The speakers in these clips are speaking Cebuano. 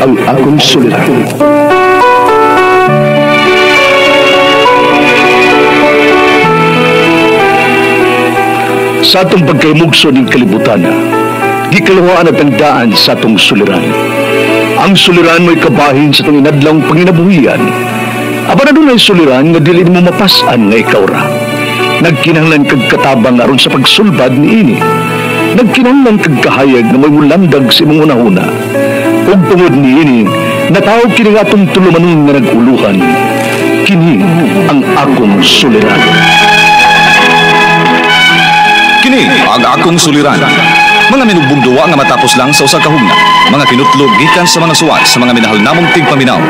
ang akong suliran. Sa atong pagkaymugso ning kalibutan, gikaluhaan at ang daan sa atong suliran. Ang suliran mo'y kabahin sa itong inadlang panginabuhian. Apan adunay suliran nga dili mo mapas-an nga ikaw ra. Nagkinahanglan kag katabang aron sa pagsulbad niini. Nagkinahanglan kag kahayag nga mo'y mulandag sa imong hunahuna. Ug tungod niini, natawag kini nga atong tulumanon nga nag-uluhan. Kini ang akong suliran. Kini ang akong suliran. Mga minugbong duwa nga matapos lang sa usa ka hugna. Mga kinutlog gikan sa mga suwat sa mga minahal namong tigpaminaw.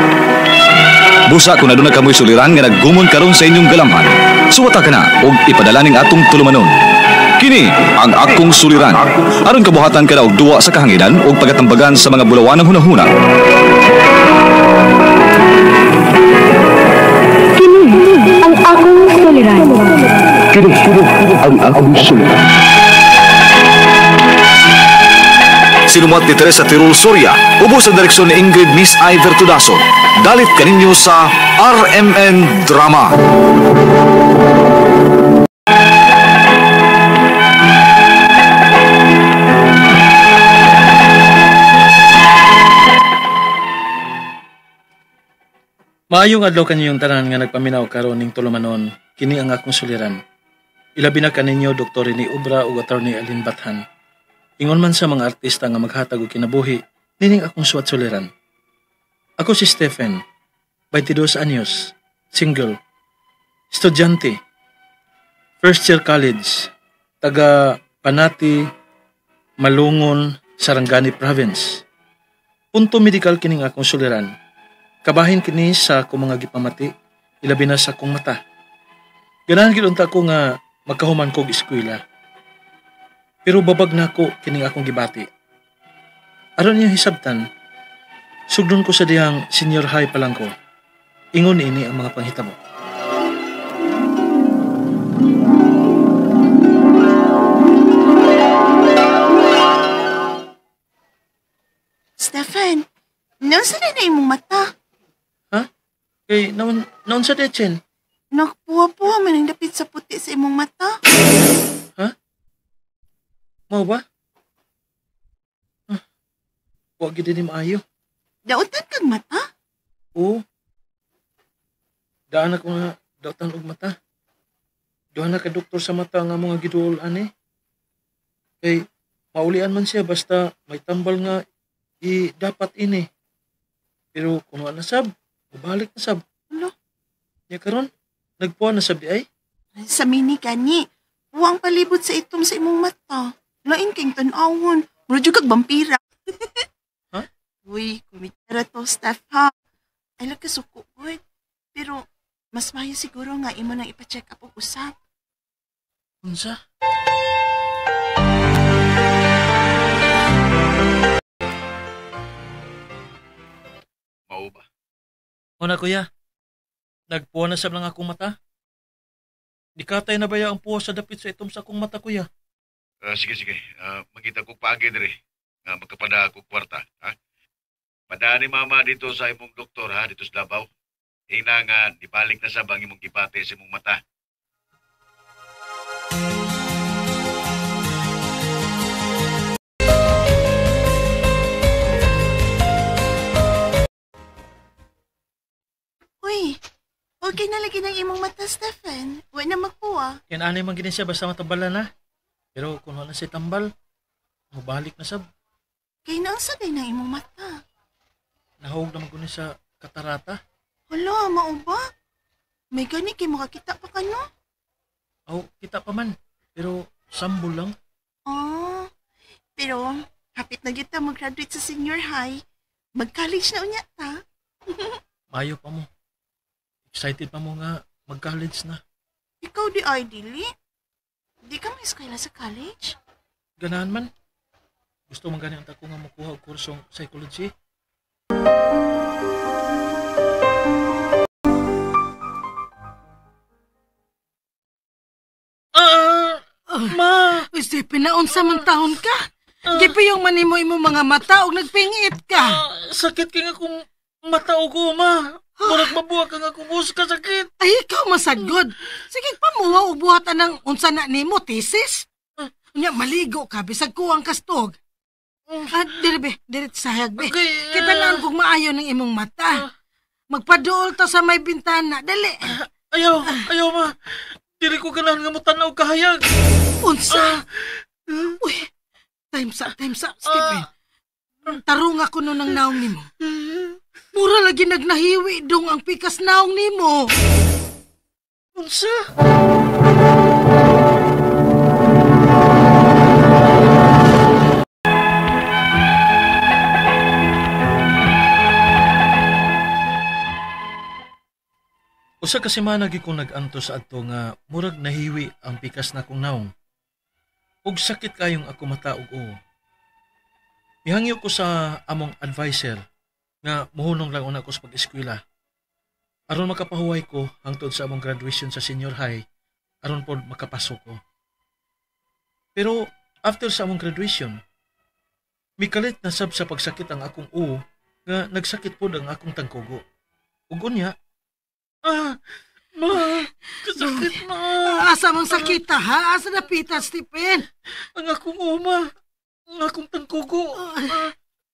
Busa kung aduna kamoy suliran nga naggumon karon sa inyong galamhan, suwata ka na og ipadala ning atong tulumanon. Kini ang akong suliran. Aron kabuhatan ka na og duwa sa kahanginan og pagatambagan sa mga bulawanang hunahuna. Kini ang akong suliran. Kini ang akong suliran. Sinumuat ni Teresa Tirul Soria, ubos sa direksyon ni Ingrid Miss Iver Tudaso. Dalit kaninyo sa RMN Drama. Maayong adlaw kaninyong tanan nga nagpaminaw karon ning tulumanon, kini ang akong suliran. Ilabi na kaninyo Dr. Rene Obra ug Attorney Alin Bathan. Ingon man sa mga artista nga maghatag og kinabuhi, nining akong suwat suliran. Ako si Stephen, 22 anyos, single, estudyante, first year college, taga Panati, Malungon, Sarangani Province. Punto medical kining akong suliran. Kabahin kini sa akong mga gipamati, ilabi na sa akong mata. Ganahan gid unta ko nga magkahuman kog eskwela. Pero babag na ko kining akong gibati. Aron niyang hisabtan, sugdon ko sa dihang senior high pa lang ko. Ingon ini ang mga panghitabo. Stephen, naunsa na imong mata? Ha? Kay naunsa di, Chen? Nagpuwa-puwa man ang dapit sa puti sa imong mata. Ha? Mao ba? Wa gid ni maayo. Dautan kag mata? Oo. Daan ako nga dautan og mata. Duha na ka doktor sa mata nga mga giduol ani. Kay maulian man siya basta may tambal nga i dapat ini. Pero kung na sab, mubalik na sab. Ano? Nya karon nagpuwa na sab di ay. Sa mini gani, puwang palibot sa itom sa imong mata. Lain king tan-awon. Mura jud kag vampira. Ha? Uy, kumitara to, Steph, ha? Ay, lagkasuko, good. Pero, mas mayo siguro nga imo nang ipa-check up og usap. Unsa? Mao ba? Una, kuya. Nagpuwa na sab lang akong mata. Dikatay na baya ang puwa sa dapit sa itom sa akong mata, kuya? Sige. Makita kong paagi diri. Magkapada akong kwarta. Ha? Padaan ni mama dito sa imong doktor, ha? Dito sa Davao. Ina nga, dibalik na sa bang imong gipate sa imong mata. Uy, okay na lagi ng imong mata, Stephen. Wa na magpuwa. Yan anay man gini siya basta matambalan na. Pero kung wala siya tambal, mabalik na sab. Kay naunsa day ng imong mata? Nahog naman ko ni sa katarata. Hala, mao ba? May gani kay makakita pa ka, no? Aw, kita pa man. Pero sambol lang. Ah, pero hapit na gyud ta mag-graduate sa senior high. Mag-college na unya ta. Mayo pa mo. Excited pa mo nga mag-college na. Ikaw di ay dili. Di ka may eskwela sa college? Ganahan man. Gusto man gani ang tako nga makuha og kursong psychology. Ah! Ma! Uy, Stephen, naunsa man taon ka? Gipiyong man nimo imong mga mata og nagpingit ka. Sakit kay nga kung mata og ma. Murag mabuak ang akong us kasakit. Ay, ikaw masadgod. Sige pamuha og buhat anang unsa na nimo thesis. Unya maligo ka bisag kuwang kastog. Diri be, diri sa hayag be. Okay, Kita naan kung maayo ng imong mata. Magpaduol ta sa may bintana, dali. Ayaw, ayaw ma. Dili ko ganahan nga motanaw kahayag. Unsa? Uy, time sa, Stephen. Tarunga ko nun ang naong nimo. Mura lagi nagnahiwi dong ang pikas naong nimo. Unsa? Usa ka semana gyud kong nag-antos adto nga murag nahiwi ang pikas na kong naong. Ug sakit kayong ako mata og uo. Mihangyo ko sa among advisor nga muhunong lang una ko sa pag-eskwela. Aron makapahuway ko hangtod sa among graduation sa senior high, aron pod makapasok ko. Pero after sa among graduation, mikalit na sab sa pagsakit ang akong uo nga nagsakit pod ang akong tangkugo. Ug unya, ma, kasakit ma. Asa mang sakita ha? Asa napita, Stephen? Ang akong uma, ang akong tangkugo.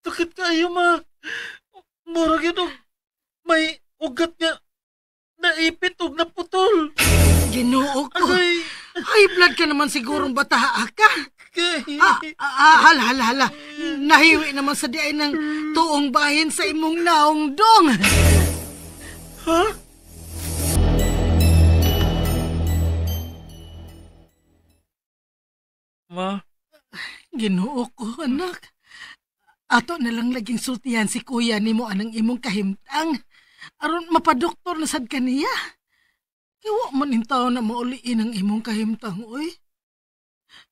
Sakit kayo ma. Murag yun og may ugat nga naipit og naputol. Ginoo ko. Agoy. High blood ka naman sigurong bata ka. Hala, hala. Nahiwi naman sa diay ng tuong bahin sa imong naong dong. Ha? Ma? Ginoo ko, anak. Ato na lang laging sultihan si kuya nimo anang imong kahimtang. Aron mapadoktor na sad kaniya. Kaya wa man intaw na mauliin ang imong kahimtang, oy.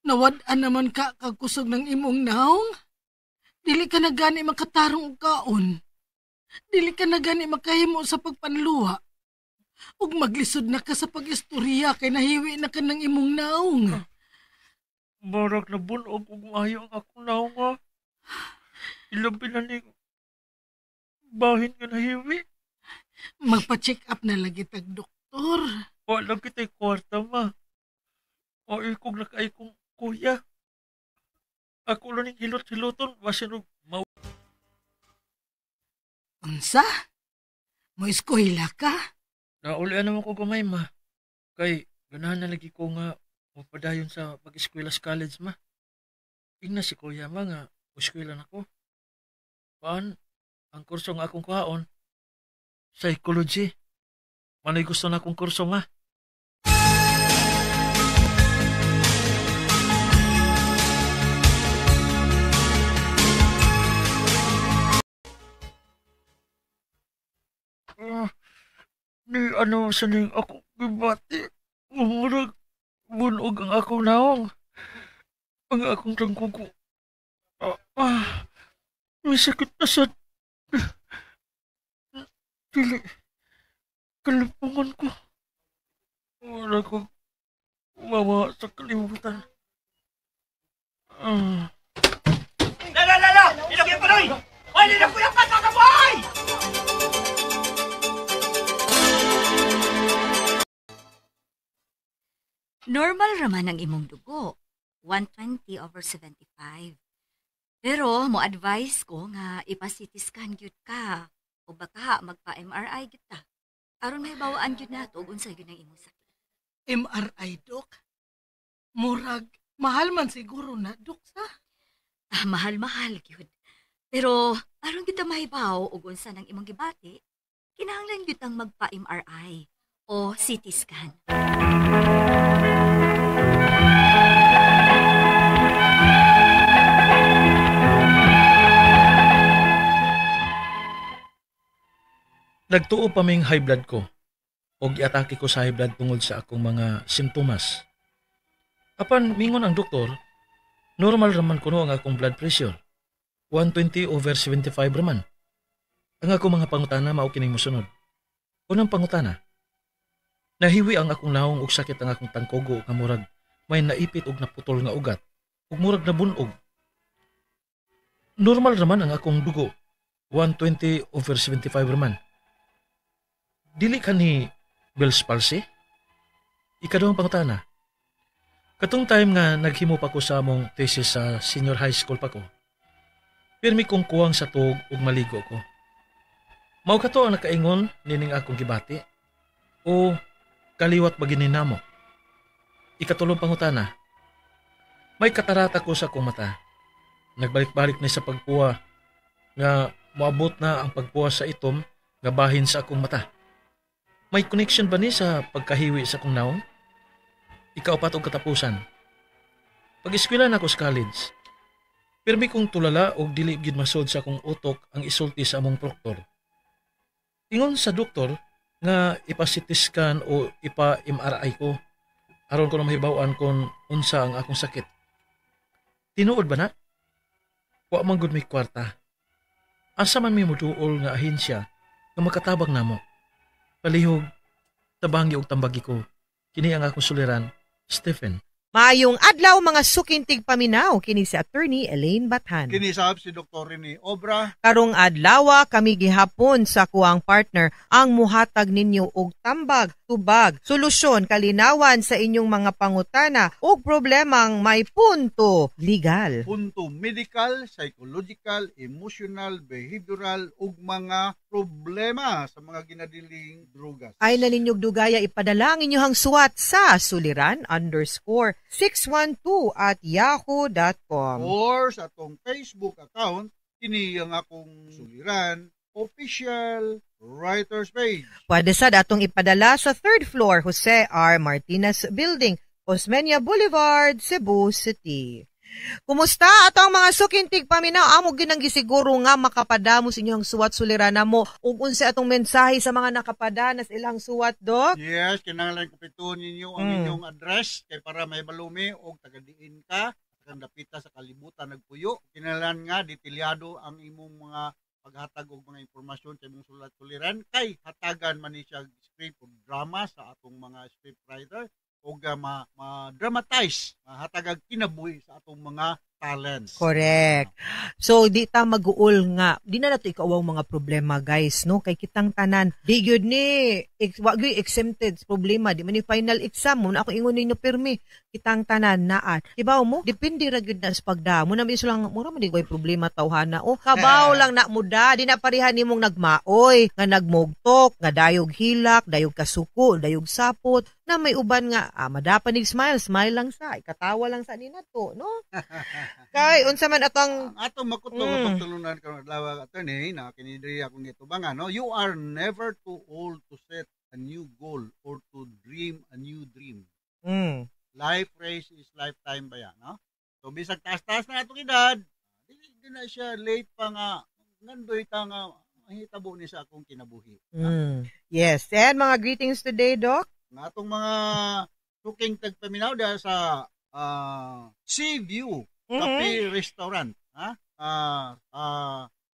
Nawad-an naman ka kagkusog ng imong naong. Dili ka na gani makatarong og kaon. Dili ka na gani makahimo sa pagpanluha. Ug maglisod na ka sa pag-istorya kay nahiwi na ka ng imong naong. Barag na bunog ug maayo ang akong naong, ha. Ilabi na ni bahin nga nahiwi. Magpa-check up na lagi tag doktor. Wala kita'y kwarta, ma. O ikog na kay kong kuya. Ako lang ning hilot-hiloton, basin og mau. Unsa? Mo eskwela ka? Naulian naman ko gamay, ma. Kay ganahan na lagi ko nga mapadayon sa pag-eskwela sa college, ma. Ingna si kuya, ma, nga eskwela na ko. Paan, ang kurso nga akong kuhaon, psychology. Manoy gusto na akong kurso, ma. Ni ano sa ning ako gibati. Murag bunog ang akong naong. Ang akong tangkuko. May sakit na sa dili. Kalupungan ko. Wala ko mawa sa kalimutan. La! Ilagay pa rin! Ay, nila kuya pa kakaboy! Normal raman ang imong dugo. 120/75. Pero mo advice ko nga ipa-CT scan gyud ka o baka magpa-MRI gyud ta. Aron mahibawaan gyud nato og unsa gyud ang imong sakit. MRI, Dok? Murag, mahal man siguro na, Dok, sa? Mahal-mahal gyud. Pero aron gyud ta mahibaw og unsa nang imong gibati, kinahanglan gyud tang magpa-MRI o CT scan. Nagtuo pa ming high blood ko og iatake ko sa high blood tungod sa akong mga simptomas. Apan mingon ang doktor, normal raman kuno ang akong blood pressure. 120/75 raman. Ang akong mga pangutana mao kining mosunod. Unang pangutana, nahiwi ang akong naong og sakit ang akong tangkogo nga murag may naipit og naputol nga ugat ug murag nabunog. Normal raman ang akong dugo. 120/75 raman. Dili ka ni Bell's palsy? Ikaduhang pangutana. Katong time nga naghimo pa ko sa among thesis sa senior high school pa ko, pirmi kong kuwang sa tuog ug maligo ko. Mao kato ang nakaingon nining akong gibati o kaliwat ba gini namo? Ikatulong pangutana. May katarata ko sa akong mata. Nagbalik-balik ni sa pagpuwa nga moabot na ang pagpuwa sa itom nga bahin sa akong mata. May connection ba ni sa pagkahiwi sa akong naong? Ikaapat og katapusan. Pag-eskwela na ako sa college, pirmi kong tulala og dili gid masod sa akong utok ang isulti sa among proktor. Ingon sa doktor nga ipa-CT scan o ipa-MRI ko aron ko na mahibaw-an kung unsa ang akong sakit. Tinuod ba na? Wa man gud may kwarta. Asa man mi moduol nga ahensya nga makatabang namo? Palihog, tabangi og tambagi ko. Kini ang akong suliran, Stephen. Maayong adlaw mga suking tigpaminaw, kini si Attorney Elaine Bathan. Kini sab si Dr. Rene Obra. Karong adlaw kami gihapon sa kuang partner ang muhatag ninyo og tambag, tubag, solusyon, kalinawan sa inyong mga pangutana ug problemang may punto legal, punto medical, psychological, emotional, behavioral ug mga problema sa mga ginadiling drogas. Ay na ninyog dugaya ipadala ang inyong suwat sa suliran_612@yahoo.com. Or sa atong Facebook account, kini ang akong suliran official writers page. Pwede sad atong ipadala sa 3rd floor, Jose R. Martinez Building, Osmeña Boulevard, Cebu City. Kumusta atong mga suking tigpaminaw? Amo ginang gisiguro nga makapadamo sa inyong suwat suliran namo ug unsa atong mensahe sa mga nakapadanas ilang suwat, Dok? Yes, kinahanglan kumpletuhon ninyo ang inyong address kay para may balumi og taga-diin ka kang dapita sa kalibutan nagpuyo. Kinahanglan nga detalyado ang imong mga paghatag og mga impormasyon sa imong sulat suliran kay hatagan man ni siya script og drama sa atong mga script writer og ma-dramatize, mahatagag kinabuhi sa atong mga talents. Correct. So di ta mag-uol nga, di na nato ikauwaw mga problema, guys, no? Kay kitang tanan, di gyud ni wa gyud exempted sa problema, di man ni final exam mo na ako ingon ninyo pirmi. Kitang tanan naa. Kibaw mo, depende ra gyud na sa pagda. Mo na miso lang mura man di koy problema tawhana. O kabaw lang na mo da, di na pareha nimong nagmaoy, nga nagmugtok, nga dayog hilak, dayog kasuko, dayog sapot, na may uban nga madapanig smile, smile lang sa, ikatawa lang sa nina to, no? Kay unsa man atong ang atong makutlo nga pagtulunan karon adlaw, attorney, na kini diri akong gitubangan, no? You are never too old to set a new goal or to dream a new dream. Life race is lifetime ba yan, no? So bisag taas-taas na atong edad, di na siya late pa nga ngandoy ta nga mahitabo ni sa akong kinabuhi. Yes, and mga greetings today, Doc. Nga atong mga suking tagpaminaw diha sa Sea View Cafe Restaurant, ha?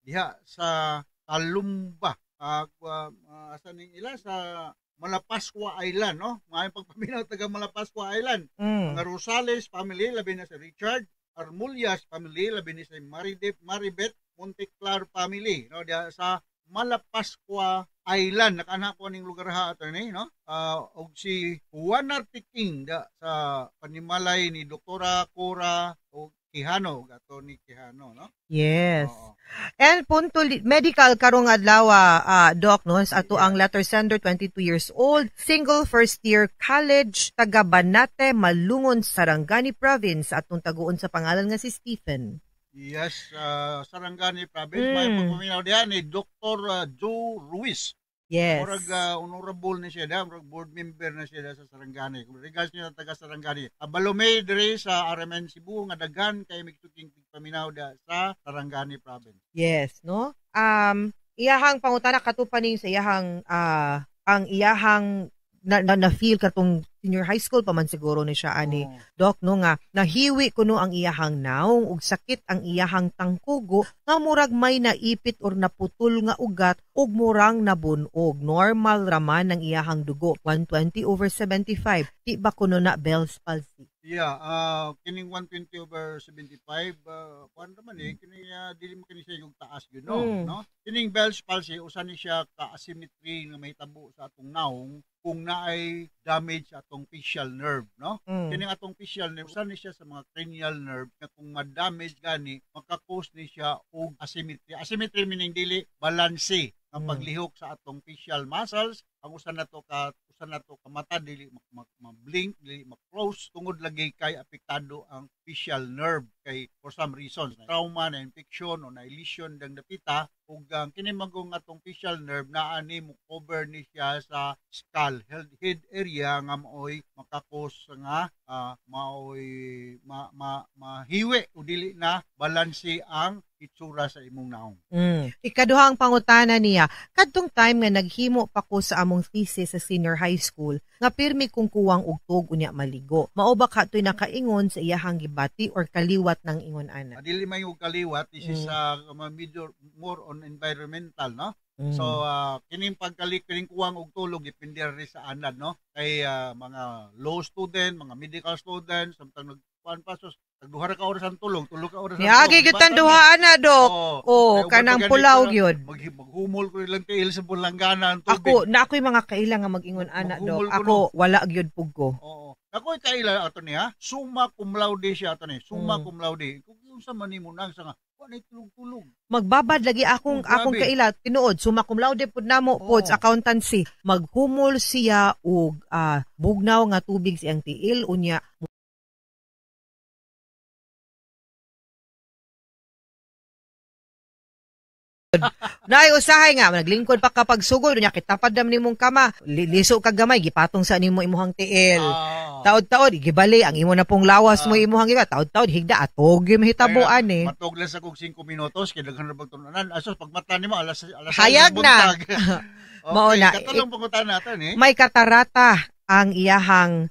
Diha sa Kalumba. Asa ning ila sa Malapascua Island, no? Maayong pagpaminaw taga Malapascua Island. Mga Rosales family, labi na si Richard Armulias family, labi ni si Maridip, Maribeth Monteclar family, no? Diha sa Malapascua Island. Nakaana ko ning lugar ha, attorney, no? Og si Juan Artiking da sa panimalay ni Doktora Cora og Quijano, og Attorney Quijano, no? Yes. And punto medical karong adlaw, Doc, no, sa ato ang letter sender, 22 years old, single, first year college, taga Banate, Malungon, Sarangani Province, atong taguon sa pangalan nga si Stephen. Yes, Sarangani Province. May pagpaminaw diha ni Dr. Joe Ruiz. Murag honorable ni siya da, murag board member na siya da sa Sarangani. Kung regards niya taga Sarangani. Abalomay diri sa RMN Cebu nga daghan kay migtuking paminaw da sa Sarangani Province. Yes, no? Iyahang pangutana katupaning sa iyahang ang iyahang na feel katong senior high school pa man siguro ni siya ani, Doc, no, nga nahiwi kuno ang iyahang naong ug sakit ang iyahang tangkugo nga murag may naipit or naputol nga ugat ug murang nabunog. Normal raman ang iyahang dugo, 120/75. Di ba kuno na Bell's palsy? Yeah, kining 120/75, kuan naman eh, kini dili mo kini siya yung taas yun, no? No? Kining Bell's palsy, usa ni siya ka asymmetry nga mahitabo sa atong naong kung naay damage sa atong facial nerve, no? Kining atong facial nerve, usa ni siya sa mga cranial nerve nga kung ma-damage gani, maka-cause ni siya og asymmetry. Asymmetry meaning dili balanse ang paglihok sa atong facial muscles. Ang usa na to ka mata dili ma-blink, dili ma-close tungod lagi kay apektado ang facial nerve kay for some reasons, trauma na infection o na lesion dang dapita, ug ang kini magong atong facial nerve naa ni mo cover ni siya sa skull head area nga maoy maka-cause nga maoy ma, ma, mahiwi o dili na balanse ang itsura sa imong naong. Ikaduhang pangutana niya, kadtong time nga naghimo pa ko sa among thesis sa senior high school, nga pirmi kong kuwang og tuog unya maligo. Mao ba katoy nakaingon sa iyahang gibati or kaliwat ng ingon ana? Dili may og kaliwat, this is medyo more on environmental, no? So kining pagkalik kining kuwang og tulog depende rin sa anad, no? Kay mga law student, mga medical student, samtang nagkuan pa sus, tagduha ra ka oras ang tulog, 3 ka oras ang Niagi tulog. gyud tang duha ana, Dok. Oo. Oh, Kay uban kanang pa gani pulaw ka, gyud. Maghumol ko ilang tiil sa bulanggana ang tubig. Ako na ako'y mga kaila nga mag-ingon ana, Dok. Maghumol ko, Ako wala gyud pug ko. Oo. Ako kaila ato niya, summa cum laude siya ato ni, summa cum laude. Kung unsa man nimo nang sa nga, wa nay tulog-tulog. Magbabad lagi akong Oh, grabe. akong kaila tinuod, summa cum laude pud namo pod sa accountancy. Maghumol siya og bugnaw nga tubig siyang tiil unya Nay usahay nga naglingkod pa kapag sugod unya kitapad nam nimong kama, liso ka gamay gipatong sa nimo imuhang tiil. Taod-taod gibali ang imo na pong lawas mo imuhang giba, taod-taod higda atog gyud mahitabuan eh. Matog lang sa kog 5 minutos kay daghan ra pagtulunan. Asos pagmata nimo alas alas Hayag 6 ng na. buntag. Okay, Mao na. Katulong pangutana natin eh. May katarata ang iyahang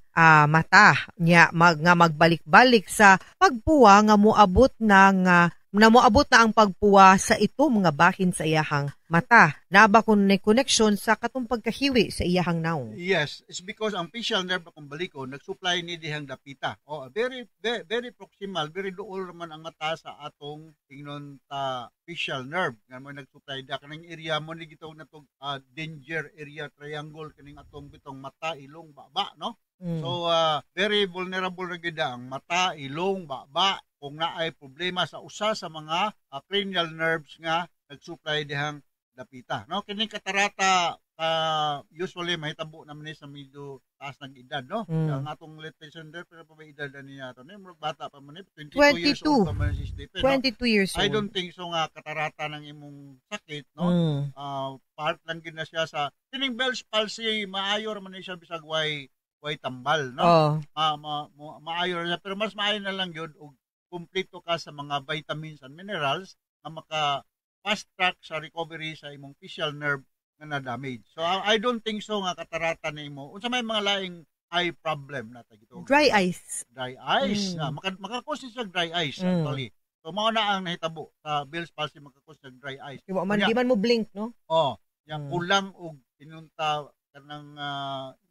mata niya nga magbalik-balik sa pagpuwa nga moabot na nga na moabot na ang pagpuwa sa ito mga bahin sa iyahang mata. Naba kun may connection sa katong pagkahiwi sa iyahang naong. Yes, it's because ang facial nerve akong baliko nag-supply ni dihang dapita. Oh, very very, very proximal, very duol raman ang mata sa atong ingnon ta facial nerve nga mo nag-supply da kanang area mo ni gitawag natong danger area triangle kaning atong bitong mata, ilong, baba, no? So very vulnerable ra gyud ang mata, ilong, baba kung naay problema sa usa sa mga cranial nerves nga nag-supply dihang dapita, no? Kining katarata usually mahitabo naman ni sa medyo taas ng edad, no? Ang atong late there pero pa ba edad na niya ato ni murag bata pa man ni, 22 years old 22. pa man si Stephen, no? 22 years I old. don't think so nga katarata ng imong sakit, no? Part lang gid na siya sa kining Bell's palsy, maayo ra man ni siya bisag way tambal, no? Maayo ra siya, pero mas maayo na lang gyud og kumpleto ka sa mga vitamins and minerals nga maka fast track sa recovery sa imong facial nerve nga na-damage. So I don't think so nga katarata nimo. Unsa may mga laing eye problem na ta gito? Dry eyes. Dry eyes. Maka-cause siya dry eyes actually. So mao na ang nahitabo sa Bell's palsy, maka-cause ng dry eyes. Di man Unya, di man mo blink, no? Oh, yang kulang og inunta kanang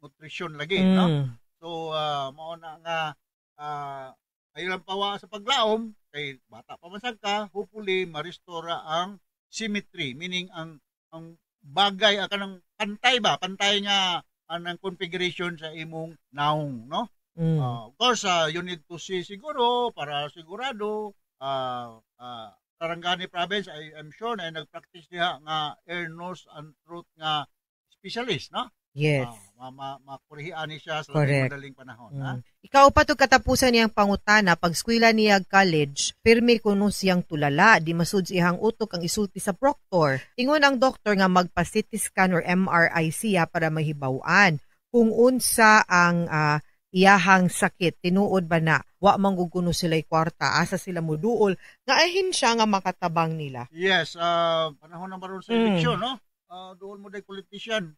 nutrition lagi, no? So mao na nga ayo lang pawa sa paglaom kay bata pa man sad ka, hopefully ma-restore ang symmetry, meaning ang bagay kanang pantay ba, pantay nga ang configuration sa imong naong, no? Of course, you need to see siguro para sigurado. Sarangani Province, I am sure na nagpractice diha nga ear, nose and throat nga specialist, no? Yes. Makurihian ni siya sa madaling panahon, ha? Ikaw pa to katapusan niyang pangutana, pag eskwela niya college, pirmi kuno siyang tulala, di masud sa iyang utok ang isulti sa proctor. Ingon ang doktor nga magpa-CT scan or MRI siya para mahibaw-an kung unsa ang iyahang sakit, tinuod ba na wa man gud kuno sila'y kwarta, asa sila moduol, nga ahin siya nga makatabang nila. Yes, panahon na maron sa eleksyon, no? Duol mo day politician.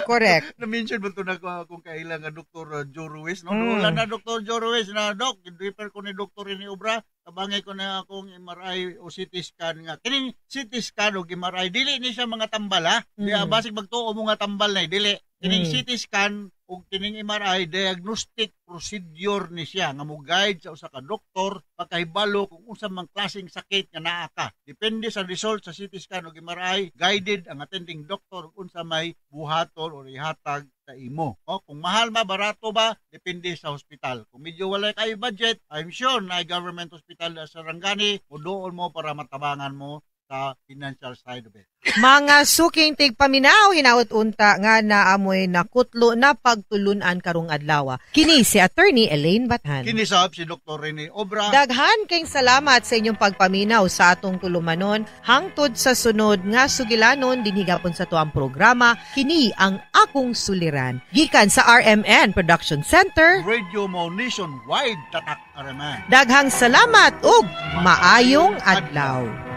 Correct. Na-mention ba ito na kung kailan nga Dr. Joe Ruiz, no? Wala na Dr. Joe Ruiz na, Doc, refer ko ni Dr. Rene Obra, tabangay ko na akong MRI o CT scan nga. Kining CT scan o MRI, dili ni siya mga tambal, ha? Di, basig magtuo mo nga tambal na, dili. Kining CT scan ug kining MRI, diagnostic procedure ni siya nga mo guide sa usa ka doktor pagkahibalo kung unsa man klaseng sakit nga naa ka. Depende sa result sa CT scan ug MRI, guided ang attending doctor ug unsa may buhaton or ihatag sa imo. O, kung mahal ba, barato ba, depende sa hospital. Kung medyo wala kayo budget, I'm sure na government hospital sa Sarangani, mo doon mo para matabangan mo sa financial side of it. Mga suking tigpaminaw, hinaot unta nga naamoy nakutlo na pagtulunan karong adlaw. Kini si Attorney Elaine Bathan. Kini sab si Dr. Rene Obra. Daghan kayong salamat sa inyong pagpaminaw sa atong tulumanon hangtod sa sunod nga sugilanon dinhi gapon sa tuang programa, kini ang Akong Suliran. Gikan sa RMN Production Center, Radio Mo Nationwide, Tatak RMN. Daghang salamat ug maayong adlaw.